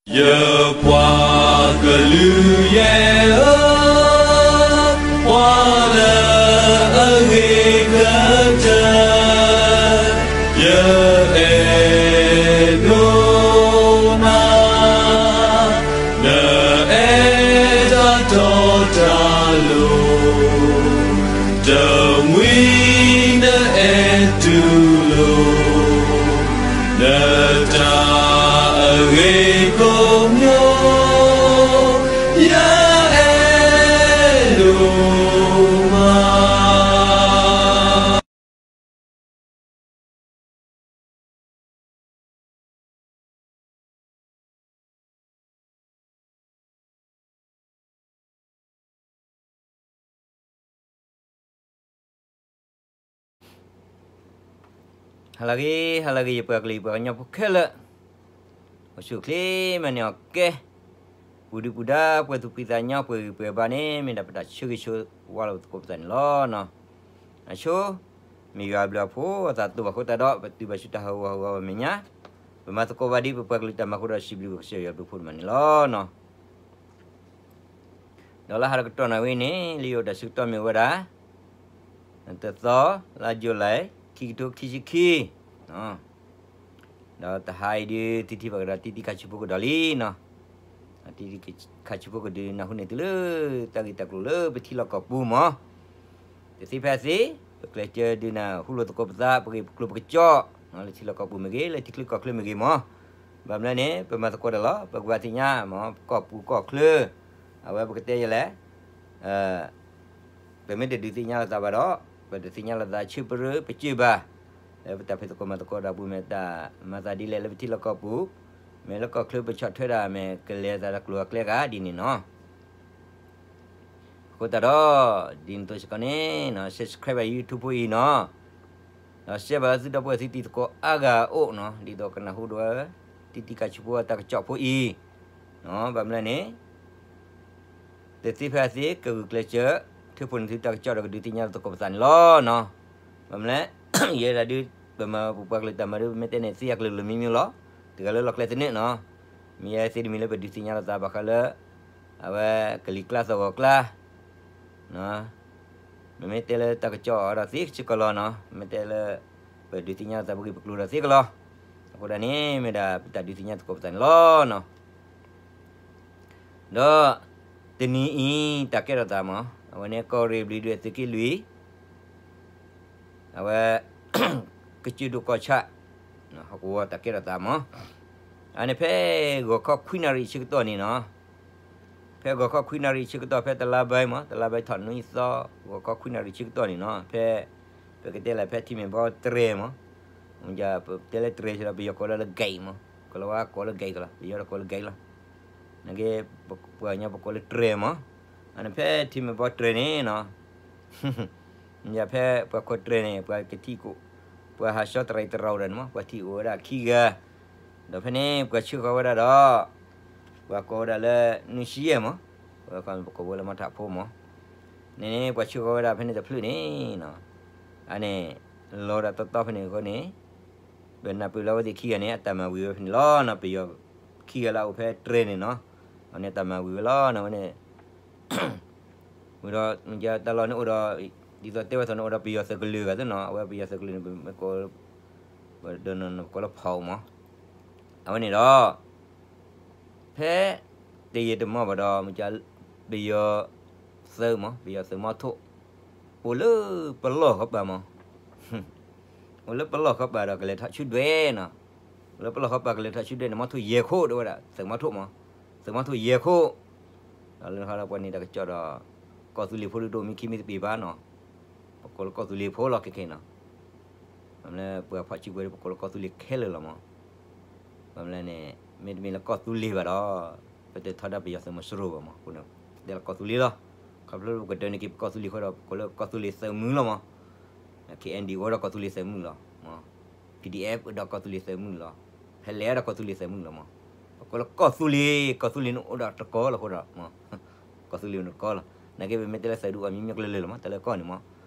ယပှၤကလုာ်ယဲၢ်ဧၢ, ပှၤလၢအဂ့ၤကတၢၢ်, ယအဲၣ်ဒိးနၤ, နအဲၣ်တၢ်တီတၢ်လိၤ, တမှံၤနအဲၣ်တူၢ်လိာ် နတၢ်အဂ့ၤကိးမံၤ, ယအဲၣ်ဒိးမး. ဟါလၢအဂ့ၤ ဟါလၢအဂ့ၤ ယပှၤကလုာ် ယပှၤကညီဖိခဲလၢာ်, အိၣ်ဆူၣ်အိၣ်ချ့မးန့ၣ်အီၤကဲ, ပူၤဒုပူၤဒါ ပှဲၤသူၣ်ဖှံသးညီ ပှဲၤဂံၢ်ပှဲၤဘါန့ၣ် မ့ၢ်ဒၣ်ပတၢ်ဆၢဂ့ၤဆၢဝါလိာ်သကိးပသးန့ၣ်လီၤ. အဆိ မ့ၢ်ယွၤအဘျုးအဖှိၣ် အသးတိၢ်ဘၣ်အဃိသတးဒီး ပတုၤဘၣ်ဆူတၢ်ဟးဂူာ်ဟးဂီၤဘၣ်မဲာ်ညါ, ပမၤသကိးဘၣ်ဒ်ပပှၤကလုာ်တၢ်မၤအဃိဒီး စံးဘျုးကစၢ်ယွၤဘျုးဖှိၣ်ဒိၣ်မးန့ၣ်လီၤ. ဒီးလၢဟါဒီးကတီၢ်နၣ်ရံၣ်န့ၣ် လၢယအိၣ်တၢ်ဆၢကတီၢ်မ့ၢ်ဝဲဒၣ် တသီ လါယူၤလံ ခံကထိခံဆံခံ, ဒီးတဟါအံၤဒုး တံထံဖးကဒီးတံတံခါဆူဖိကဒီးလံနီၤ, တံတံခါဆူဖိကဒုးနၢ်ဟူန့ၢ်သုလၢ တၢ်ဂ့ၢ်တၢ်ကျိၤလၢပထံလီၢ်ကီၢ်ပူၤမး, တသ့ဖဲအသ့ ပကျဲးစၢးဒုးနၢ်ဟူလိာ်သကိးပသး ပဂ့ၢ်ပကျိၤပကစီၣ်, လၢထံလီၢ်ကီၢ်ပူၤမ့ၢ်ဂ့ၤ လၢထံချၢကီၢ်ချၢမ့ၢ်ဂ့ၤမး, ဘၣ်မနုၤလဲၣ်န့ၣ် ပမၤသကိးတၢ်လီၤ ပကဘၣ်သ့ၣ်ညါမး ကီၢ်ပူၤကီၢ်ချၢ, အဝဲပကတဲယဲလဲၣ် ပမ့ၢ်တဒုးသ့ၣ်ညါလိာ်သးဘၣ်ဒီး ပတသ့ၣ်ညါလိာ်သး ဆၢပရၢပစၢၢ်ဘၣ်, လၢပတၢ်ဖံးသကိးမၤသကိးတၢ်ပူၤ မ့ၢ်တၢ်မၤသးဒ်လဲၣ် လၢပထံလီၢ်ကီၢ်ပူၤ, မ့ၢ်လၢကီၢ်ချၢပဆီၣ်ထွဲဒၣ် မ့ၢ်ကလဲၤသးတၢ်ကျိၤအကျဲဂၤဒ်န့ၣ်နီၤ. အဃိသတးဒီး ဒ်န့ၣ်အသိးစ့ၢ်ကီးန့ၣ် subscribe YouTubeဖိအံၤနီၤ, ဒီးshareဘၣ်လၢသုဒီပုၢ်ဝဲၢ်သုတံၤသကိးအါဂၤအအိၣ်နီၤ, ဒ်သိးကနၢ်ဟူဒီး တံတံခါဆူဖိအတၢ်ကစီၣ်ဖိအံၤ, ဘၣ်မနုၤလဲၣ်န့ၣ် တသ့ဖဲအသ့ ကဂုာ်ကျဲးစၢး ထုးဖှိၣ်န့ၢ်သုတၢ်ကစီၣ်ဒီးကဒုးသ့ၣ်ညါလိာ်သကိးပသးန့ၣ်လီၤ. ဘၣ်မနုၤလဲၣ် ယဲဒၣ်ဒုး ပမၤပပှၤကလုာ်တၢ်မၤဒုး ပမ့ၢ်တဲန့ၣ် သ့အကလုာ်လၢမံၤမံၤလီၤ, တဂၤလၢလီၢ်ကျဲသနၢၣ်နီၤ, မ့ၢ်ယဲသ့တမံၤလၢပဒုးသ့ၣ်ညါလိာ်သးဘၣ်ဃးလၢ အဝဲကလံၤကျါသီၣ်ဂီၤကျါ မ့မ့ၢ်တဲလၢတၢ်ကစီၣ်အီၤဒီးသ့စ့ၢ်ကီးလီၤနီၤ, မ့ၢ်တဲလၢ ပဒုးသ့ၣ်ညါလိာ်သးပဂ့ၢ်ပကျိၤဒီးသ့ကလီၤ. အဃိဒၣ်န့ၣ် မ့ၢ်ဒၣ်ပတၢ်ဒုးသ့ၣ်ညါသကိးပသးန့ၣ်လီၤနီၤ. ဒီး တနံၤအံၤ တၢ်ကဲထီၣ်သးမး အဝဲန့ၣ်ကီၢ်ရ့ၣ်ဘျံးဒွဲၣ်သုးက့လွံၢ် အဝဲ ကစၢၢ်ဒိၣ်ကီၢ်ဆၣ် ဟီၣ်ကဝီၤတၢ်ကဲထီၣ်သးမး, အန့ၣ်ဖဲ ဂီၤခီခွံနၣ်ရံၣ်ဆၢကတီၢ်န့ၣ်နီၤ, ဖဲဂီၤခီခွံနၣ်ရံၣ်ဆၢကတီၢ် ဖဲတလါဘဲမး တလါဘဲထီၣ်နွံသီ ဂီၤခီခွံနၣ်ရံၣ်ဆၢကတီၢ်န့ၣ်နီၤ ဖဲ ပကတဲလၢဖဲထံမ့ၢ်ဘီတြဲၤမး, ပတဲလၢတြဲၤဒီး ပယီၤကိးလၢ gate မး, ကလီၤဝါကိးလၢ gate ကလီၤ ပယီၤဒီးကိးလၢ gate လီၤ. နာ်က့ ပှၤကညီပကိးလၢတြဲၤမး, အန့ၣ်ဖဲထံမ့ၢ်ဘီတြဲၤန့ၣ်နီၤ မ့ၢ်ဖဲပှၤခိးတြဲၤန့ၣ် ပှၤကထံၣ်ကိး ပှၤဟးဆှီတရံးတရံးဒီးန့ၣ်မး ပှၤထံၣ်အိၣ်ဝဲဒၣ်ခံဂၤ, ဒီးဖဲန့ၣ် ပှၤဆှၢဃီၤဝဲဒၣ်ဒီး ပှၤကိးဝဲဒၣ်လၢ နုၢ်ဆံယဲၢ်မး, ပကိးဝဲလၢမီထးဖိမး, န့ၣ်န့ၣ် ပှၤဆှၢဃီၤဝဲဒၣ်ဖဲန့ၣ်တဖျၢၣ်န့ၣ်နီၤ, အန့ၣ် လီၤဒၣ်တီတီဖဲန့ၣ်အဃိန့ၣ် ပနၢ်ပၢၢ်လၢအဝဲသ့ၣ်ခံဂၤန့ၣ် အတၢ်မၤဝံၤဝဲဖဲန့ၣ်လီၤနီၤ, ပယီၤခံဂၤလၢအအိၣ်ဖဲတြဲၤန့ၣ်နီၤ, အန့ၣ်တၢ်မၤဝံၤဝဲလီၤနီၤ, ဝဲန့ၣ် ဝံၤဒီး တၢ်လီၢ်န့ၣ်အိၣ်ဒီး ဒ်သိးတဲဝဲသိးန့ၣ်အိၣ်ဒီးပယီၤသုးကလၢၤဂၤသ့နီၤ, အဝဲပယီၤသုးကလၢၤန့ၣ် ပမ့ၢ်ကိး ပဒိးနီၤနီၤ ပကိးလၢဖီးမး, အဝဲန့ၣ်ဒီး ဖဲ တယံာ်တမီၢ်ဘၣ်ဒီး မ့ၢ်က ပယီၤသုးမး ပယီၤသုးမီထိၣ် အိၣ်လၢပလီၢ်ဃီပၤမး, အိၣ်လၢပလီၢ်ဃီပၤဒီးကလဲၤထီၣ်ဆူဒွဲၣ်နီၤ, အိၣ်လၢပလီၢ်ဃီပၤကလဲၤထီၣ်ဆူဒွဲၣ်န့ၣ် မီထိၣ်ယဲၢ်ခိၣ်တဲဝဲဒၣ် သုးမီထိၣ်မး, သုးမီထိၣ်ယဲၢ်ခိၣ်, ဒီးလၢဟီဒီးပှၤန့ၣ်တၢ်ကစီၣ်ဒီး ကီၢ်သူလ့ၤဖိဒုးတအိၣ်မံခံမံသပ့ၤဘၣ်နီၤ, ပကိးလၢကီၢ်သူလ့ၤဖိလီၤခဲခဲနီၤ ဘၣ်မနုၤလဲၣ် ပှၤဖီၣ်စုကဝဲၤဒီး ပကိးလၢကီၢ်သူလ့ၤခဲလၢာ်လီၤမး, ဘၣ်မနုၤလဲၣ်န့ၣ် မ့တမ့ၢ်လၢကီၢ်သူလ့ၤဘၣ်ဒီး ပတထီဒါပယီၤသုးမီၤစိရိၤဘၣ်မး, အဃိန့ၣ် တဲလၢကီၢ်သူလ့ၤလီၤ, ခီဖျိလၢပကဒၢန့ၢ်က့ၤပကီၢ်သူလ့ၤဃီဒီး ပကိးလၢကီၢ်သူလ့ၤသုးမုၢ်လီၤမး, ခဲအံၤဒ်အိၣ်ဒီးကီၢ်သူလ့ၤသုးမုၢ်လီၤ, မး PDF အိၣ်ဒီးကီၢ်သူလ့ၤသုးမုၢ်လီၤ, ဖဲလဲၣ်ဒီးကီၢ်သူလ့ၤသုးမုၢ်လီၤမး, ပကိးလၢကီၢ်သူလ့ၤ ကီၢ်သူလ့ၤန့ၣ်အိၣ်ဒီးတကီလီၤအဃိဒီး မး ကီၢ်သူလ့ၤန့ၣ်တကီလီၤ, နာ်က့ပမ့ၢ်တဲလၢသုးဒုးအီၤမံမံကျၢၤလၢာ်လီၤမး, တၢ်လၢကီၢ်န့ၣ်မး,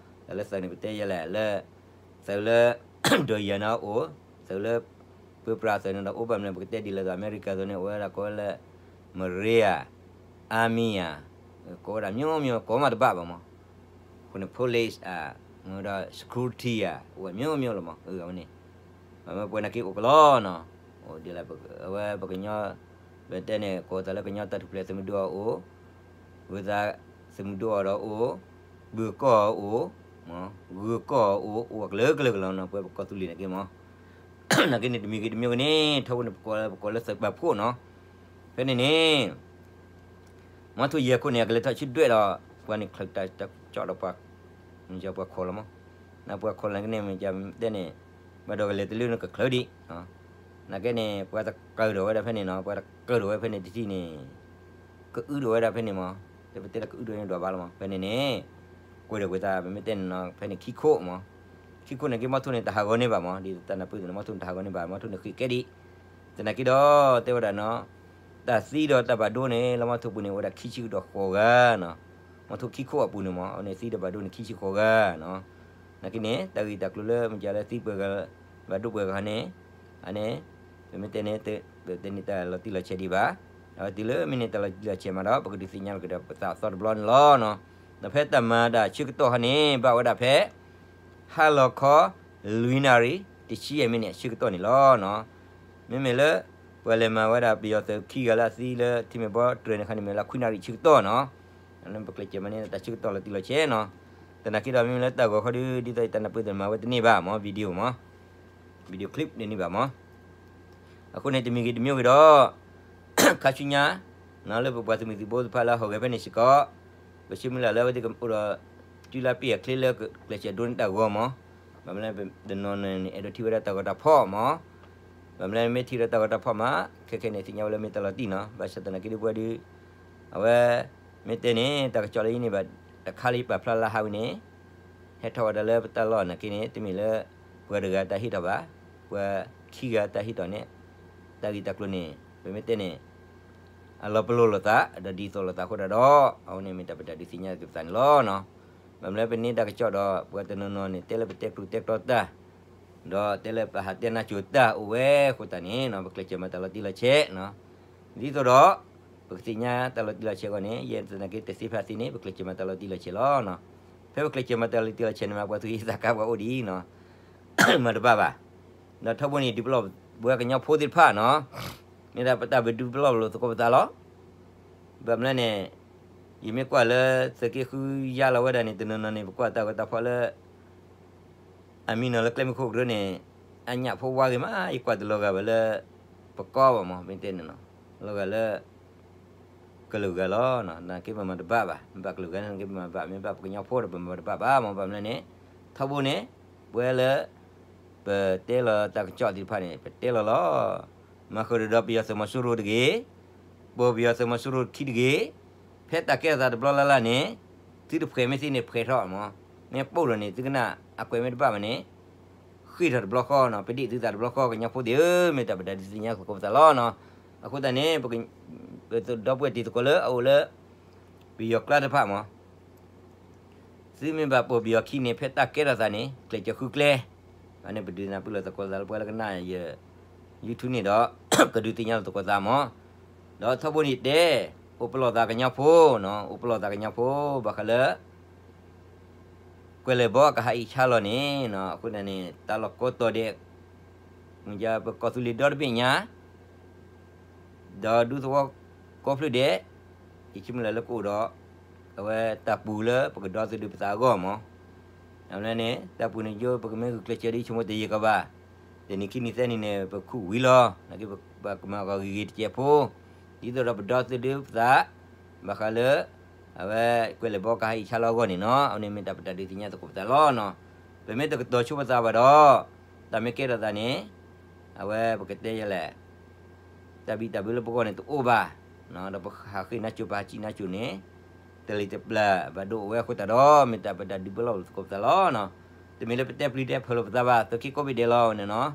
တၢ်လၢသုးန့ၣ် ပတဲယဲလဲၣ်လၢ သုးလၢ ဒီးယၤနၤအိၣ်, သုးလၢ ဖ ပၢပြးအသိးန့ၣ်ဒီး အိၣ်ဘၣ်မနုၤ ပကတဲဒ်လဲၣ်သိး အမဲရကၤအသိးန့ၣ် အိၣ်ဝဲဒၣ်ကိးဝဲလၢ Marine ဧါ, Army ဧါ, ကိးဝဲဒၣ် မျိုးမျိုး ကိးမးတဘၣ်ဘၣ်မး, အဃိန့ၣ် police ဧါ, မ့ၢ်ဒီး security ဧါ, အိၣ်ဝဲ မျိုးမျိုး လီၤမး, အဝဲန့ၣ် ပဝဲနာ်က့အိၣ်ကလီနီၤ, အိၣ်ဒ်လဲၣ် အဝဲပကညီ ပတဲန့ၣ် ကိးသးလၢကညီတၢ်ထူၣ်ဖျဲးသုးမုၢ်ဒိၣ်အအိၣ်, ဝံသးစူၤသုးမုၢ်ဒိၣ်အီၤဒီးအိၣ်, ဘုၣ်ကီၢ်အအိၣ်, ဂုၤကီၢ်အအိၣ်, အိၣ်ဝဲကလုာ်ကလုာ်ကလုာ်နီၤ, ပဝဲပကီၢ်သူလ့ၤနာ်က့မး နာ်က့န့ၣ် တမံၤဂ့ၤတမံၤဂ့ၤန့ၣ် ထီဘိန့ၣ် ပကိးလၢပကိးလၢသုးပာ်ဖှိၣ်နီၤ, ဖဲန့ၣ်န့ၣ် မီထိယဲၢ်ခိၣ်န့ၣ် အကလဲၤထီၣ်ဆူဒွဲၣ်ဒီး ပှၤန့ၣ်ချၢးတၢ်ကၠီၣ်ဒီးပှၤ မ့ၢ်ပှၤခိးလီၤမး, နပှၤခိးလီၤနာ်က့န့ၣ် မ့ၢ်တဲန့ၣ် ဘၣ်ဒီးကလဲၤတလၢန့ၣ်ကချၢးဒံး, နာ်က့န့ၣ် ပှၤတကၢၢ်ဒီးဝဲဒၣ်ဖဲန့ၣ်နီၤ, ပှၤတကၢၢ်ဒီးဝဲဖဲန့ၣ်တထံၣ်န့ၣ် ကအုဒီးဝဲဒၣ်ဖဲန့ၣ်မး, တပတဲလၢကအုဒီးန့ၣ်ဒွးဘၣ်လီၤမး, ဖဲန့ၣ်န့ၣ် ကွဲးဒီးကွံာ်သး ပမ့ၢ်တဲန့ၣ်နီၤ ဖဲန့ၣ်ခံခိၣ်မး, ခံခိၣ်န့ၣ်က့ မီထိန့ၣ် တၢ်ဟးဂီၤန့ၢ်ဘၣ်မး, ဒ်တၢ်နၢ်ပၢၢ်သ့ၣ်န့ၣ် မီထိန့ၣ် တၢ်ဟးဂီၤန့ၢ်ဘၣ်, မီထိန့ၣ်ဃ့ကဲဒံး, သနာ်က့ဒီး တဲဝဲဒၣ်နီၤ တၢ်သံဒီးတၢ်ဘၣ်ဒိန့ၣ် လၢမီထိပူၤန့ၣ် အိၣ်ဝဲဒၣ်ခံဆံကဒီးဃိးဂၤနီၤ, မီထိခံခိၣ်အပူၤန့ၣ်မး, အဝဲန့ၣ်သံဒီးဘၣ်ဒိန့ၣ် ခံဆံဃိးဂၤနီၤ, နာ်က့န့ၣ် တၢ်ဂ့ၢ်တၢ်ကျိၤလၢမ့ၢ်ကလၢသံပှဲၤဂၤ ဘၣ်ဒိပှဲၤဂၤန့ၣ်, အန့ၣ် ပမ့ၢ်တဲန့ၣ် ပတဲန့ၣ်တၢ်လီၤတံၢ်လီၤဆဲးဒံးဘၣ်, အဝဲတုၤလၢမ့ၢ်န့ၢ်တၢ်လီၤတံၢ်လီၤဆဲးမးဒီး ပကဒုးသ့ၣ်ညါလီၤကဒီးပသးအသီတဘျီန့ၣ်လီၤနီၤ, ဒီးဖဲတၢ်မၤတၢ်ဆၢကတီၢ်ခါန့ၣ် ဘၣ်ဝဲဒၣ်ဖဲ ဟါလီၤခီ လွံၢ်နၣ်ရံၣ် တဆံယဲၢ်မံးနံး ဆၢကတီၢ်န့ၣ်လီၤနီၤ, မ့မ့ၢ်လၢ ပှၤလဲၤမၤဝဲဒၣ်ပယီၤသုးခံဂၤလၢအသံလၢထံမ့ၢ်ဘီတြဲၤန့ၣ်ခါန့ၣ် မ့ၢ်လၢခွံနၣ်ရံၣ်ဆၢကတီၢ်နီၤ, ပကျဲးစၢးမၤန့ၢ်တၢ်ဆၢကတီၢ်လီၤတံၢ်လီၤဆဲးနီၤ, သနာ်က့ဒီးမ့မ့ၢ်လၢတၢ်ဂီၤခီဒုး ဒ်သိးယတၢ်နၢ်ပၢၢ်သ့ၣ်မၤဝဲတန့ၢ်ဘၣ်မး video မး video clip န့ၣ်န့ၢ်ဘၣ်မး အဃိန့ၣ် တမံၤဂ့ၤတမံၤဂ့ၤဒီး ခါဆူညါ လၢပပှၤသုးမုၢ်သံၣ်ဘိသ့ၣ်တဖၣ်လၢဟီၣ်ဂဲၤဖဲန့ၣ်စ့ၢ်ကီး ပဆၢမုၢ်လၢ်လၢအဝဲသ့ၣ်ကအိၣ်ဒီး တုၤလၢပ့ၢ်အချ့လၢကျဲးစၢးဒိးန့ၢ်တၢ်ဂီၤမး, ဘၣ်မနုၤလဲၣ် တနီၤနီၤန့ၣ် အဲၣ်ဒိးထံၣ်ဝဲဒၣ်တၢ်ဂီၤတၢ်ဖီၣ်မး, ဘၣ်မနုၤလဲၣ် မ့ၢ်ထံၣ်ဒီးတၢ်ဂီၤတၢ်ဖီၣ်မး ခဲခဲန့ၣ် သ့ၣ်ညါဝဲလၢမ့ၢ်တၢ်လီၤတံၢ်နီၤ, ဘၣ်ဆၣ်သနာ်က့ဒ်ပဝဲဒုး အဝဲ မ့ၢ်တဲန့ၣ် တၢ်ကစီၣ်လၢယန့ၢ်ဘၣ် တခါလၢယပာ်ဖျါလၢဟါဝံၤန့ၣ် ဟဲထီၣ်ဝဲဒၣ်လၢပတၢ်လီၢ်နာ်က့န့ၣ် တမ့ၢ်လၢ ပှၤတဂၤတၢ်ဟ့ၣ်ထီၣ်ဘၣ်, ပှၤခံဂၤတၢ်ဟ့ၣ်ထီၣ်န့ၣ် တၢ်ဂ့ၢ်တၢ်ကျိၤန့ၣ် ပမ့ၢ်တဲန့ၣ် အလီၤပလိာ်လိာ်သး ဒီးဒ်သိးလိာ်သးအဃိဒၣ်ဒီး အဝဲန့ၣ်မ့ၢ်တၢ်ပတၢ်ဒုးသ့ၣ်ညါက့ၤပသးန့ၣ်လီၤနီၤ, ဘၣ်မနုၤလၢပန့ၢ်တၢ်ကစီၣ်ဒီး ပှၤတနီၤနီၤန့ၣ် တဲလၢပတဲကျိၤတဲကျီတၢ် ဒီးတဲလၢပဟးတဲနါစိၤတၢ်အိၣ်ဝဲအဃိသတးန့ၣ် ပကျဲးစၢးမၤတၢ်လီၤတံၢ်လီၤဆဲးနီၤ, ဒ်သိးဒီး ပကသ့ၣ်ညါတၢ်လီၤတံၢ်လီၤဆဲးအဂီၢ်န့ၣ် ယဲသနာ်က့တသ့ဖဲသ့န့ၣ် ပကျဲးစၢးမၤတၢ်လီၤတံၢ်လီၤဆဲးလီၤနီၤ, ဖဲပကျဲးစၢးမၤတၢ်လီၤတံၢ်လီၤဆဲးန့ၣ် မ့ၢ်ပှၤသူၣ်က့သးကါပှၤအိၣ်ဒ်အံၤနီၤ မၤတဘၣ်ဘၣ်, ဒီးထီဘိန့ၣ် ဒုးပလီၢ်ပဝဲကညီဖိသ့ၣ်တဖၣ်နီၤ, မ့ၢ်ဒၣ်ပတၢ်ပဒုးပလီၢ်လိာ်သကိးပသးလီၤ, ဘၣ်မနုၤလဲၣ်န့ၣ် ယမ့ၢ်ကွၢ်လၢသုးက့ဃုယါလီၤဝဲဒၣ်န့ၣ် တနီၤနီၤန့ၣ် ပကွၢ်တၢ်ဂီၤတၢ်ဖီၣ်လၢ အမံနီၤလၢကျဲမုၢ်ခိၣ်ကရၢန့ၣ် အညၣ်ဖိဝါဂ့ၤမး ယကွၢ်တလီၤဂာ်ဝဲလၢ ပကီၢ်ဘၣ်မး မ့ၢ်တဲန့ၣ်နီၤ, လီၤဂာ်လၢ ကလုာ်ဂၤလီၤ, နာ်က့ပမၤတဘၣ်ဘၣ်, မ့ၢ်ဘၣ်ကလုာ်ဂၤန့ၣ်က့ပမၤဘၣ်, မ့ၢ်ဘၣ်ပကညီဖိဒီးပမၤတဘၣ်ဘၣ်မး, ဘၣ်မနုၤလဲၣ်န့ၣ် ထီဘိန့ၣ် ပဝဲလၢ ပတဲလီၤတၢ်ကစီၣ်သ့ၣ်တဖၣ်န့ၣ် ပတဲလီၤလီၤ, မၤဃုာ်ဒီးပယီၤသုးမီၤစိရိၤတဂ့ၤ, ပိာ်ပယီၤသုးမီၤစိရိၤခံတဂ့ၤ, ဖဲတၢ်ကဲထီၣ်သးတဘျီလၢ်လၢ်န့ၣ် သုတဖှဲးမ့ၢ်သ့န့ၣ်ဖှဲးထီၣ်မး, မ့ၢ်ပိာ်ဒီးန့ၣ် သုကနၣ်အကွဲးမ့ၢ်တဘၣ်ဘၣ်န့ၣ် ဃ့ၢ်ထီၣ်တဘျီဃီနီၤ, ပဒ့ၣ်သုသးတဘျီဃီ ကညီဖိသ့ၣ်ဧၢ, မ့ၢ်တၢ်ပတၢ်ဒုးသ့ၣ်ညါသကိးပသးလီၤနီၤ, အဃိသတးန့ၣ် ပဒီပုၢ်ဝဲၢ်တံၤသကိးလၢအအိၣ်လၢ ပယီၤကျါတဖၣ်မး သုမ့ၢ်ဘၣ်ပိာ်ပယီၤခံန့ၣ် ဖဲတၢ်ကဲထီၣ်သးန့ၣ် ကျဲးစၢးဃုကျဲ, အန့ၣ်ပဒုးနၢ်ပၢၢ်လိာ်သကိးသးလၢပှၤလၢကနၣ်ယ YouTube န့ၣ်ဒီး ကဒုးသ့ၣ်ညါလိာ်သကိးသးမး, ဒီးထီဘိန့ၣ်တဲ အိၣ်ပလီၢ်သးကညီဖိနီၤ, အိၣ်ပလီၢ်သးကညီဖိ ဘၣ်ဃးလၢ ကွဲၤလၢၢ်ဘီကဟးအံၣ်ဆါလီၤန့ၣ်နီၤ, အဃိန့ၣ် တၢ်လီၢ်ကိးတီၤဒဲး မ့ၢ်ပကီၢ်သူလ့ၤဒီတဘ့ၣ်ညါ ဒီးဒူသဝီကိးဖျၢၣ်ဒဲး ယဆိကမိၣ်လၢလၢကအိၣ်ဒီး အဝဲတၢ်ပူၤလၢပကဒီသဒၢပသးအဂီၢ်မး, အန့ၣ် တၢ်ပူၤန့ၣ်ယိ ပကမ့ၢ်ဂုာ်ကျဲးစၢးဒ်ဆိကမိၣ်တယံာ်ကဘၣ်, တနံၤခံနံၤသၢနံၤန့ၣ် ပခူၣ်ဝံၤလီၤ, နာ်က့ပကမၤဂီၤဂ့ၤဂ့ၤတစဲးဖိ, ဒ်သိးဒီးပဒီသဒၢပသး ဘၣ်ဃးလၢ အဝဲကွဲၤလၢၢ်ဘီကဟးအံၣ်ဆါလီၤအဂီၢ်န့ၣ်နီၤ, အန့ၣ်မ့ၢ်တၢ်ပတၢ်ဒုးသ့ၣ်ညါသကိးပသးလီၤနီၤ, ပမ့ၢ်တကတီၤဆိပသးဘၣ်ဒီး တၢ်မ့ၢ်ကဲထီၣ်သးန့ၣ် အဝဲပကတဲယဲလဲၣ် တၢ်ဘံၣ်တၢ်ဘၢလၢပဂီၢ်န့ၣ်တအိၣ်ဘၣ်, ဒီးပဟးဃ့နါစိၤပဟးစံၣ်နါစိၤန့ၣ် တလံၤတပျၢ်ဘၣ်ဒိအိၣ်ဝဲအဃိသတးဒီး မ့ၢ်တၢ်ပတၢ်ဒုးပလီၢ်လိာ်သကိးပသးလီၤနီၤ, တမ့ၢ်လၢပတဲပျံၤတဲဖုးလိာ်ပသးဘၣ်, သုးက့ကိးဘ့ၣ်ဒဲးလီၤန့ၣ်နီၤ,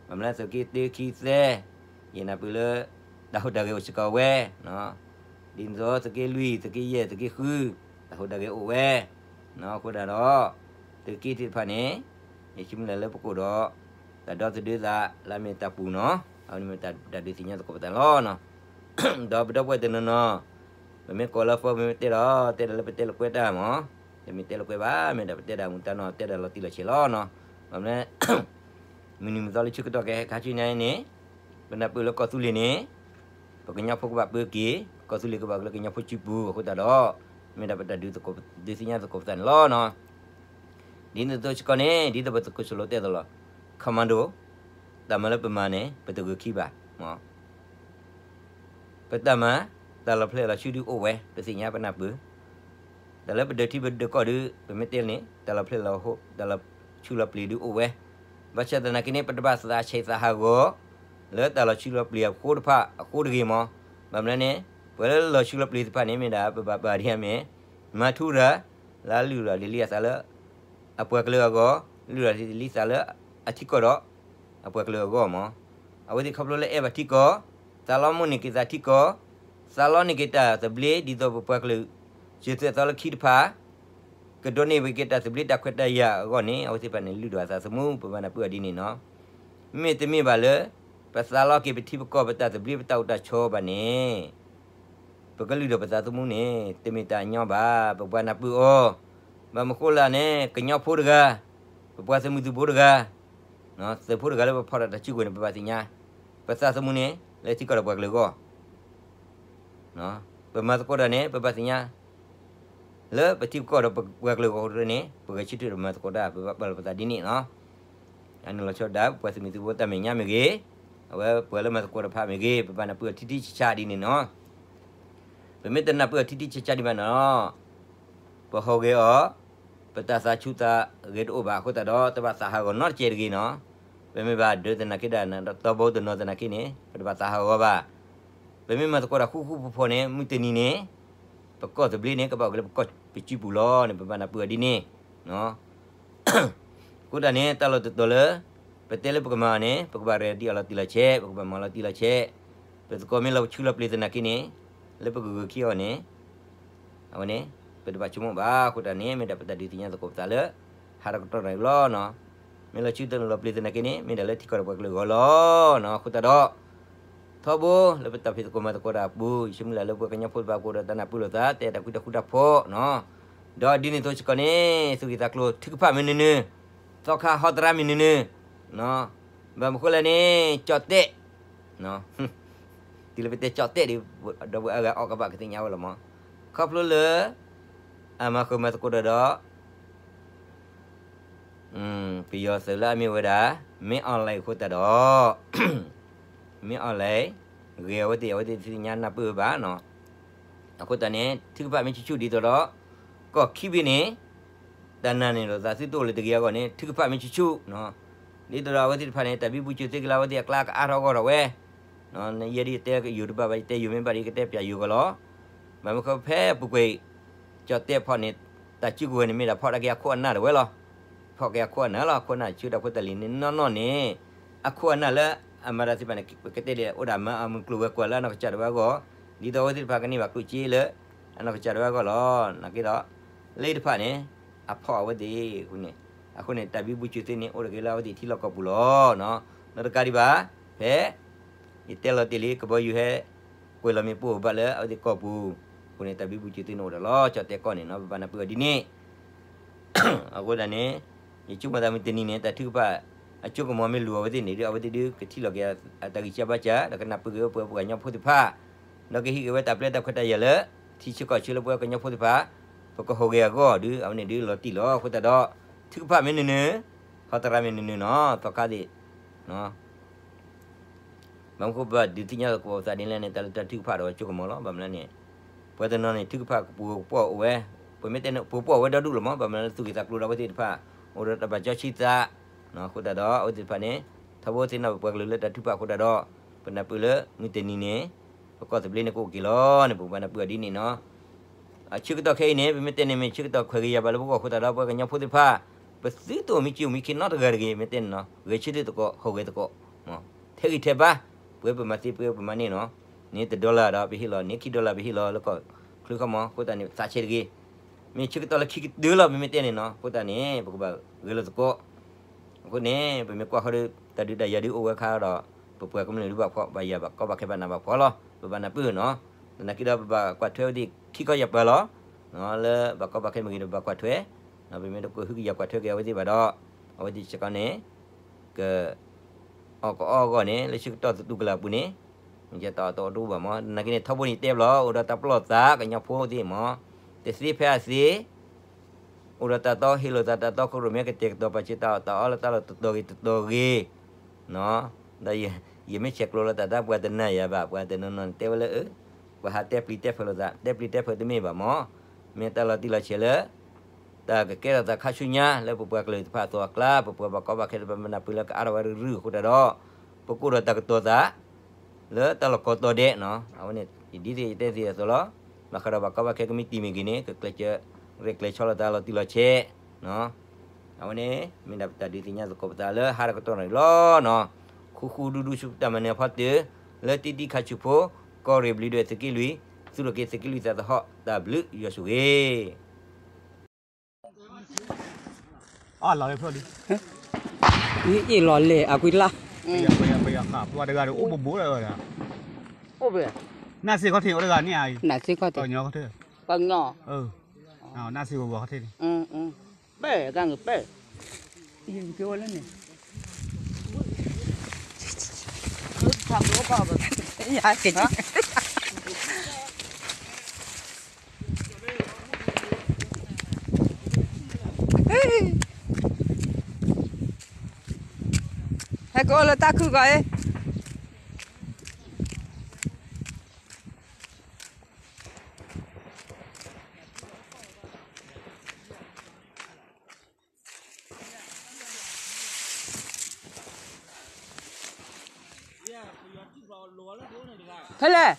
ဘၣ်မနုၤသုးက့တၢခံသၢ ယနၢ်ပၢၢ်လၢ တၢ်ဟူးတၢ်ဂဲၤအိၣ်စ့ၢ်ကီးဝဲ ဒ်သိးသုးက့လွံၢ် သုးက့ယဲၢ် သုးက့ဃု တၢ်ဟူးတၢ်ဂဲၤအိၣ်ဝဲ, အဃိဒၣ်ဒီး သုးက့သ့ၣ်တဖၣ်န့ၣ် ယဆိကမိၣ်လၢလၢပကအိၣ်ဒီး တၢ်ဒီသဒၢသးလၢအမ့ၢ်တၢ်ပူၤနီၤ, အဝဲန့ၣ်မ့ၢ်တၢ်ဒုးသ့ၣ်ညါသကိးပသးန့ၣ်လီၤ. ဒီးပဒီပုၢ်ဝဲၢ်တနီၤနီၤ, ပမ့ၢ်ကိးလၢ phone ပမ့ၢ်တဲဒီး တဲဒၣ်လၢပတဲလၢကွဲးတၢ်မး, တမ့ၢ်တဲလၢကွဲးဘၣ်, မ့ၢ်ဒၣ်ပတဲဒၣ်မူတၢ်နီၤ တဲဒၣ်လီၤတံၢ်လီၤဆဲးလီၤနီၤ. ဘၣ်မနုၤလဲၣ် မုၢ်နံၤမုၢ်သီလၢဆၢကတီၢ်ကဟဲခါဆူညါအံၤန့ၣ်, ပနၢ်ပၢၢ်လၢကီၢ်သူလ့ၤန့ၣ် ပကညီဖိကဘၣ်ပၢက့ၤ, ကီၢ်သူလ့ၤကဘၣ်ကလၢကညီဖိစုပူၤအဃိသတးဒီး, မ့ၢ်ဒၣ်ပတၢ်ဒုးသ့ၣ်ညါသကိးပသးန့ၣ်လီၤ. ဒ်န့ၣ်အသိးစ့ၢ်ကီးန့ၣ် ဒ်သိးပသုးခိၣ်စၢလိတဲသိးလီၤ, commando, တၢ်မၤလၢပမၤန့ၣ် ပတဂုာ်ခံဘၣ် ပတၢ်မၤ, တၢ်လီၤဖျဲၣ်လီၤဆူဒုအိၣ်ဝဲ ပသ့ၣ်ညါပနၢ်ပၢၢ်, တၢ်လၢပဒၢးထံပဒၢးကီၢ်ဒု ပမ့ၢ်တဲန့ၣ် တၢ်လီၤဖျဲၣ်လီၤဟိ တၢ်လီၤဆူလီၤပျံၤဒုအိၣ်ဝဲ, ဘၣ်ဆၣ်သနာ်က့န့ၣ် ပတဘၣ်သးဆဲးသးဟးဂီၤ လၢတၢ်လီၤဆူလီၤပျံၤအဃိတဖၣ်အဃိတဂ့ၤမး, ဘၣ်မနုၤန့ၣ် ပှၤလၢလီၤဆူလီၤပျံၤသ့ၣ်တဖၣ်န့ၣ် မ့ၢ်ဒၣ်ပဘၣ်ပာ်ဒ်အမ့ၢ် မၤထူရၤ လၢအလုၢ်လီၤဒ်လံအသးလၢ အပှၤကလုာ်အဂီၢ်, လုၢ်လီၤဒ်လံသးလၢအထံကီၢ်ဒီး အပှၤကလုာ်အဂီၢ်မး, အဝဲသ့ၣ်ခီဖျိလၢအဲၣ်ဘၣ်ထံကီၢ်, သးလီမုၢ်န့ၢ်က့ၤသးထံကီၢ်, သးလီန့ၢ်က့ၤတၢ်သဘျ့ ဒ်သိးပပှၤကလုာ် စၢၤသွဲၣ်သီလၢခံတဖၣ် ကဒိးန့ၢ်ဝဲက့ၤတၢ်သဘျ့တၢ်ခွဲးတၢ်ယာ်အဂီၢ်န့ၣ် အဝဲသ့ၣ်တဖၣ်န့ၣ် လုၢ်ဒိၣ်အသးသမူ ပဘၣ်နၢ်ပၢၢ်အီၤဒ်န့ၣ်နီၤ. မ့တမ့ၢ်ဘၣ်လၢ ပသးလီက့ၤပထံပကီၢ် ပတၢ်သဘျ့ပတၢ်အိၣ်တၢ်ဆိးဘၣ်န့ၣ် ပကလုၢ်ဒိၣ်ပသးသမူန့ၣ် တမ့ၢ်တၢ်ညီဘၣ်, ပပှၤနၢ်ပၢၢ်အီၤ, ဘၣ်မနုၤဃိလဲၣ်န့ၣ် ကညီဖိတဂၤ, ပပှၤသုးမုၢ်သံၣ်ဘိတဂၤ, သုးဖိတဂၤလၢပဖီၣ်တၢ်တၢ်စုကဝဲၤန့ၣ် ပဘၣ်သ့ၣ်ညါ, ပသးသမူန့ၣ် လၢထံကီၢ်ဒီးပှၤကလုာ်အဂီၢ် ပမၤသကိးတၢ်န့ၣ် ပဘၣ်သ့ၣ်ညါ လၢပထံပကီၢ်ဒီးပှၤကလုာ်အဂီၢ်န့ၣ် ပဂဲၤဆၢထၢၣ်ဒီးမၤသကိးတၢ် ပဘၣ်ပာ်လီၤပသးဒ်န့ၣ်လီၤ. အန့ၣ်လီၤဆီဒၣ် ပပှၤသုးမုၢ်သံၣ်ဘိတၢ်မဲာ်ညါမ့ၢ်ဂ့ၤ, အဝဲပှၤလၢမၤသကိးတဖၣ်မ့ၢ်ဂ့ၤ ပဘၣ်နၢ်ပၢၢ်အီၤထံထံဆးဆးဒ်န့ၣ်လီၤ. ပမ့ၢ်တနၢ်ပၢၢ်အီၤထံထံဆးဆးဒံးဘၣ်န့ၣ်လီၤ ပဟီၣ်ဂဲၤအီၤ, ပတၢ်သးဆူးသးဂဲၤတအိၣ်ဘၣ်အဃိသတးဒီး တဘၣ်သးဟးဂီၤနီတစဲးတဂ့ၤနီၤ. ပမ့ၢ်ဘၣ်ဒၢးသနာ်က့ဒၣ် ဒီးတီဘိတနီၤသနာ်က့န့ၣ် ပတဘၣ်သးဟးဂီၤဘၣ်. ပမ့ၢ်မၤသကိးတၢ်ဃူဃူဖိးဖိးန့ၣ် မုၢ်တနံၤန့ၣ် ပကီၢ်သဘျ့န့ၣ် ကဘၣ်အိၣ်က့ၤလၢပကီၢ်ပစုပူၤလီၤန့ၣ် ပဘၣ်နၢ်ပၢၢ်အီၤဒ်န့ၣ် အဃိသတးန့ၣ် တၢ်လီၢ်တတီၤလၢ ပတဲလၢပကမၤအီၤန့ၣ် ပကဘၣ်ရဲၣ်ဒံးအီၤလီၤတံၢ်လီၤဆဲး, ပကဘၣ်မၤလီၤတံၢ်လီၤဆဲး, ပသကိးမ့ၢ်လီၤဆူလီၤပျံၤသနာ်က့န့ၣ် လၢပကဂုာ်ခံအီၤန့ၣ် အဝဲန့ၣ် ပတဘၣ်ဆိကမိၣ်ဘၣ်အဃိသတးန့ၣ် မ့ၢ်ဒၣ်ပတၢ်ဒုးသ့ၣ်ညါသကိးပသးလၢ ဟးထီၣ်ကတီၢ်နၣ်ရံၣ်လီၤနီၤ. မ့ၢ်လီၤဆူလီၤပျံၤသနာ်က့န့ၣ် မ့ၢ်ဒၣ်လၢထံကီၢ်ဒီးပှၤကလုာ်အဂီၢ်လီၤနီၤ. အဃိသတးဒီး ထီဘိလၢပတၢ်ဖံးသကိးမၤသကိးတၢ်အပူၤ ယဆၢမုၢ်လၢ်လၢပှၤကညီဖိတဖၣ်ကအိၣ်ဒီးတၢ်နၢ်ပၢၢ်လိာ်သး တဲတၢ်ဃူတၢ်ဖိးတၢ်ဖိနီၤ. ဒီးဒ်န့ၣ်အသိးစ့ၢ်ကီးန့ၣ် သူၣ်ဂ့ၤသးကျိၤ ထုကဖၣ်မ့ၢ်နုၤနုၤ, သီခါဟီတရါမ့ၢ်နုၤနုၤ, ဘၣ်မနုၤဃိလဲၣ်န့ၣ် ကၠီၣ်တဲၣ် တုၤလၢပတဲကၠီၣ်တဲၣ်ဒီး ဒီပုၢ်ဝဲၢ်အါဂၤအီၣ်ကဘၣ်ကသ့ၣ်ညါဝဲလီၤမး. ခီဖျိလၢ အမၤဃုာ်မၤသကိးတၢ်ဒီး ပယီၤသုးလၢအမ့ၢ်ဝဲဒၣ် မ့ၢ် online အဃိသတးဒီး မ့ၢ် online ဂ့ၤအဝဲသ့ၣ် အဝဲသ့ၣ်တသ့ၣ်ညါနၢ်ပၢၢ်ဝဲဘၣ်နီၤ. အဃိသတးန့ၣ် ထုကဖၣ်မ့ၢ်ဆူၣ်ဆူၣ်ဒ်သိးဒီး ကီၢ်ခံဘ့ၣ်န့ၣ် တၢ်နာ်န့ၢ်လိာ်သးသုတအိၣ်လၢၤတဂ့ၤအဂီၢ်န့ၣ် ထုကဖၣ်မ့ၢ်ဆူၣ်ဆူၣ်နီၤ. ဒ်သိးဒီးအဝဲသ့ၣ်တဖၣ်န့ၣ် တၢ်ဘံဘူစၢၤသ့ကလါ အဝဲသ့ၣ်အကျါကအါထီၣ်အဂီၢ်ထီၣ်ဝဲ ယဲဒ်ယတဲယိာ်တဘၣ်ဘၣ် ယတဲယိာ်မ့ၢ်ဘၣ်ဒီး ယကတဲပၠးယိာ်ကီးလီၤ. ဘၣ်မနုၤဃိဖဲအပူၤကွံာ် ကၠီၣ်တဲၣ်ဖီၣ်န့ၣ် တၢ်စုကဝဲၤန့ၣ်မ့ၢ်ဒၣ်ဖီၣ်ဒၣ်က့ၤအခိၣ်အနၢ်တဝဲလီၤ. ဖီၣ်က့ၤအခိၣ်အနၢ်လီၤ. အခိၣ်အနၢ်ဆၢတၢ်ဖိတၢ်လံၤန့ၣ်နီၢ်နီၢ်န့ၣ် အခိၣ်အနၢ်လၢအမၤတၢ်သ့ၣ်တဖၣ်န့ၣ် ပကတဲဒ်လဲၣ် အိၣ်ဒၣ်မၤအမုၢ်ကျိၤဝဲၤကွာ်လၢအနီၢ်ကစၢ်ဒၣ်ဝဲအဂီၢ် ဒ်သိးအဝဲသ့ၣ်တဖၣ်ကန့ၢ်ဘၣ်ကျိၣ်စ့လၢ အနီၢ်ကစၢ်ဒၣ်ဝဲအဂီၢ်လီၤ. နာ်က့ဒီး လၢတဖၣ်န့ၣ် အဖီၣ်အဝဲသ့ၣ်အဃိန့ၣ် အဃိန့ၣ် တၢ်ဘံဘူစၢၤသ့န့ၣ် အိၣ်တဂ့ၤလၢအဝဲသ့ၣ်ထံလီၢ်ကီၢ်ပူၤလီၤ. နီတကးဒံးဘၣ် ဖဲ ယတဲလီၤတ့ၢ်လံ ကဘီယူၤဟဲ ကွဲးလီၤမ့ၣ်ပိၢ်ဘၣ်လၢအဝဲသ့ၣ်ကီၢ်ပူၤ အဃိန့ၣ် တၢ်ဘံဘူစၢၤသ့န့ၣ်အိၣ်ဒီးလီၤ ကၠီၣ်တဲၣ်ကီၢ်န့ၣ်နီၤ ပဘၣ်နၢ်ပၢၢ်အီၤဒ်န့ၣ် အဃိသတးန့ၣ် ယဆိကမိၣ်သးမုၢ်တနံၤန့ၣ် တၢ်ထုကဖၣ် အစိကမီၤမ့ၢ်လူၤအဝဲသ့ၣ်န့ၣ်ဒီး အဝဲသ့ၣ်ဒုးကထံၣ်လိာ်က့ၤအတၢ်ဂံၢ်စၢ်ဘါစၢ် ဒီးကနၢ်ပၢၢ်က့ၤဝဲပှၤကညီဖိသ့ၣ်တဖၣ် ဒီးကဟ့ၣ်က့ၤဝဲတၢ်ပျဲတၢ်ခွဲးတၢ်ယာ်လၢ ထံဆၢကီၢ်ဆၢလၢပှၤကညီဖိသ့ၣ်တဖၣ် ပကဟူးဂဲၤအဂီၢ်ဒီး အဝဲန့ၣ်ဒုးလီၤတံၢ်လီၤ. အဃိသတးဒီး ထုကဖၣ်မ့ၢ်နုၤနုၤ ဟီတရါမ့ၢ်နုၤနုၤနီၤ သီခါသ့ၣ် ဘၣ်မနုၤဃိပဘၣ်ဒုးသ့ၣ်ညါသကိးပသးဒ်လဲၣ်န့ၣ် တၢ်လၢတၢ်ထုကဖၣ်ဒီးအစိကမီၤလီၤ. ဘၣ်မနုၤလဲၣ်န့ၣ် ပှၤတနီၤန့ၣ် ထုကဖၣ်ကပူၤကပီၢ်အိၣ်ဝဲ ပမ့ၢ်တဲန့ၣ် ပူၤကပီၢ်အိၣ်ဝဲဒီဒူၣ်လီၤမး ဘၣ်မနုၤလဲၣ် သူၣ်ဂ့ၤသးကျိၤဒီးအဝဲသ့ၣ်တဖၣ် အိၣ်ဒီးတၢ်ဘၣ်စီဆှံသး အဃိသတးဒီး အဝဲသ့ၣ်တဖၣ်န့ၣ် ထီဘိသ့ၣ်နီၣ်ပပှၤကလုာ်လၢတၢ်ထုကဖၣ်အဃိသတးဒီး ပနၢ်ပၢၢ်လၢမုၢ်တနံၤန့ၣ် ပကီၢ်သဘျ့န့ၣ်ကအိၣ်က့ၤလီၤန့ၣ် ပကဘၣ်နၢ်ပၢၢ်အီၤဒ်န့ၣ်နီၤ အဆၢကတီၢ်ခဲအံၤန့ၣ် ပမ့ၢ်တဲန့ၣ် မ့ၢ်ဆၢကတီၢ်ခွဲးဂ့ၤယာ်ဘၣ်လၢပဂီၢ်အဃိသတးဒီး ပှၤကညီဖိသ့ၣ်တဖၣ် ပသုတအိၣ်မံကၠိမံခ့နီတဂၤတဂ့ၤ မ့ၢ်တဲန့ၣ်နီၤ ဂဲၤဆၢထၢၣ်သကိး ဟူးဂဲၤသကိး ထဲးဂံၢ်ထဲးဘါ ပဝဲပမၤသ့ ပဝဲပမၤန့ၢ်နီၤ န့ၢ်တဒီလၣ်ဒီးပဟ့ၣ်လီၤ န့ၢ်ခံဒီလၣ်ပဟ့ၣ်လီၤ လၢကီၢ်ချၢခီမီ အဃိသတးန့ၣ် သးဆဲးတဂ့ၤ မ့ၢ်ဆၢကတီၢ်လၢခံကတၢၢ်လီၤ ပမ့ၢ်တဲန့ၣ်နီၤ အဃိသတးန့ၣ် ပကဘၣ်ဂဲၤလိာ်သကိး အဃိန့ၣ် ပမ့ၢ်ကွၢ်ဃီဒီး တၢ်ဒုးတၢ်ယၤဒုးအိၣ်ဝဲခါဒီး ပပှၤကမျၢၢ်ဒုးဘၣ်ဖှီၣ် ဘၣ်ယၤဘၣ်ကီဘၣ်ခဲဘၣ်နးဘၣ်ဖှီၣ်လီၤ. ပဘၣ်နၢ်ပၢၢ်နီၤ. သနာ်က့ဒီးပဘၣ်ကွၢ်ထွဲဝဲသ့ၣ်ခံခီယၤပၤလီၤ. လၢဘၣ်ကီဘၣ်ခဲမ့ၢ်ဂ့ၤဒီး ပဘၣ်ကွၢ်ထွဲ, ပမ့ၢ်တကဟုကယာ်ကွၢ်ထွဲက့ၤအဝဲသ့ၣ်ဘၣ်ဒီး အဝဲသ့ၣ်စ့ၢ်ကီးန့ၣ် က အီၣ်ကအီအဂီၢ်န့ၣ် လၢဆၢကတီၢ်သတူၢ်ကလာ်အပူၤန့ၣ် မ့ၢ်ကတၢ်အီၣ်တအိၣ်တအိၣ်ဘၣ်မး. သနာ်က့န့ၣ် ထီဘိန့ၣ်တဲဘျီ အိၣ်ဒီးတၢ်ပလီၢ်သး ကညီဖိသ့ၣ်မး တသ့ဖဲအသ့ အိၣ်ဒီးတၢ်တီဟ့ၣ်လိာ်သး တၢ်တီခိၣ်ရိၣ်မဲ ကတဲာ်ကတီၤပာ်စၢၤတၢ်အီၣ်တၢ်အီလၢတၢ်လီၢ်တတီၤဂ့ၤတတီၤဂ့ၤ, ဒီးယမ့ၢ်ဆဲးကျိးလီၤတၢ် တၢ်ပှၤတနာ်ယၤဘၣ် ပှၤတနီၤနီၤတဲဝဲလၢ ပှၤဟးတဲပျံၤတဲဖုးလိာ်သး တဲပျံၤတဲဖုးတမ့ၢ်ဘၣ်မး, မ့ၢ်တၢ်လီၤတံၢ်လီၤဆဲးလၢ တၢ်ကကဲထီၣ်သးခါဆူညါ လၢပပှၤကလုာ်တဖၣ်အသိးအကျါ ပပှၤဘၣ်ကီဘၣ်ခဲတဖၣ်မ့ၢ်နၢ်ပၢၢ်လၢကအါထီၣ်ဝဲတရုၢ်အဃိတၢ်ဒီး ပကအိၣ်ဒီးတၢ်ကတီၤသး လၢတၢ်လီၢ်ကီတီၤဒဲးနီၤ. အဝဲန့ၣ် ဒ်သိးယတဲသ့ၣ်အသိးလီၤ. ဘၣ်ဃးဒီးဘၣ်ကီဘၣ်ခဲကမံးတံာ်မ့ၢ်ဂ့ၤန့ၣ် ကကျဲးစၢးရဲၣ်ကျဲၤဆီလီၤသးလီၤတံၢ်လီၤဆဲး အဝဲန့ၣ် မ့ၢ်ဒၣ်ပတၢ်ဒုးသ့ၣ်ညါသကိးပသးလၢဟါတကတီၢ်န့ၣ်လီၤနီၤ. ဃူဃူဒူဒူဆူတၢ်မၤနၢၤအဖီတၢၢ် လၢတံတံခါဆူၣ်ဖိ ကီၢ်ရ့ၣ်ဘျံးဒွဲၣ်သုးက့လွံၢ် သုးလီၢ်က့သုးက့လွံၢ်သးသဟီၣ် တၢ်ဘျုးယွၤဆိၣ်ဂ့ၤ အလီၤလဲၣ် အကွံလါ ပယီၤဃာ်ပှၤတဂၤဒီး အိၣ်ဘိးဘိးလၢၤဝဲဒၣ် နၢ်စ့ခီၣ်ထံးအိၣ်တဂၤန့ၣ်အံၤ နၢ်စ့ခီၣ်ထံး ပှၤကညီ ပှၤကညီ နၢ်စ့ဝဲဝဲခီၣ်ထံးန့ၣ် ပဲၢ်ကါငၢ်ပဲၢ် ဟဲကအိၣ်လၢတၢ်ခုၣ်ကီးအံၤဖဲလဲၣ်